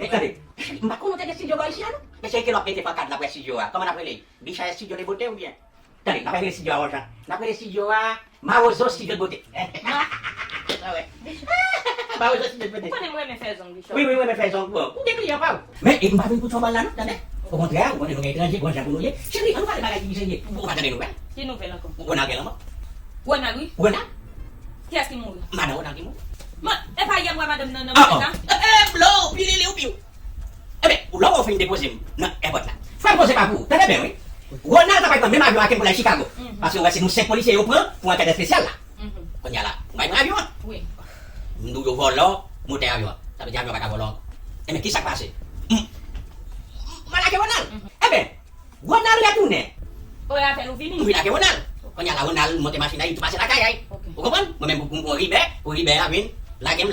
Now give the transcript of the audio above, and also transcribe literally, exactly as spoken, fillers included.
Tande, m pa t konnen w te gen estidyo bò isi a non. Men se ke lòt mete pankad la pou estidyo a. Kòman n ap rele? Bicha Estidyo de Bote oubyen? Tande, n ap rele estidyo a Wòjan. N ap rele estidyo a Mawozo Estidyo de Bote. Ah, wè. Mawozo Estidyo de Bote. Ou konnen mwen renmen fè zong, Bicha. Wi, wi, mwen renmen fè zong, bon. Ou gen kliyan pa w. Men, e m pa vin pou tchonbòl la non, tande. Okontrè, ou konnen nou gen etranje, bon jan pou nou ye. Cheri, ann pale bagay ki pi serye. Ou pa tande nouvèl? Ki nouvèl ankò? Ronald gen lanmò. Ronald, wi. Ronald? Kiyès ki mouri? Madan Ronald ki mouri. Man, e pa yè m wè madanm nan nan Ah, mouri oh. la? E, e, blo, pilili ou piw. Enben, lè w fin depoze m nan èpòt la. Fè m poze pa pou ou. Tande byen, wi. Ronald ta pral pran menm avyon ak m pou l al Chicago. Mhm. Paske w wè se nou senk polisye yo pran pou ankèt espesyal la. Mhm. Kounye a la, ou bay pran avyon an? Wi. M di w yo vòlò motè avyon an. Sa vle di avyon an pa ka vòlò ankò. Enben, ki sa k pase? M, m, m al lage Ronald. Mhm. Enben, Ronald retounen. Ou e apèl ou vini? M vin lage Ronald. Kounye a la, Ronald monte machin nan, li tou pase lakay la. Ok. Ou konprann? Mwen menm, pou, pou, pou Ribè, pou Ribè a vin lage m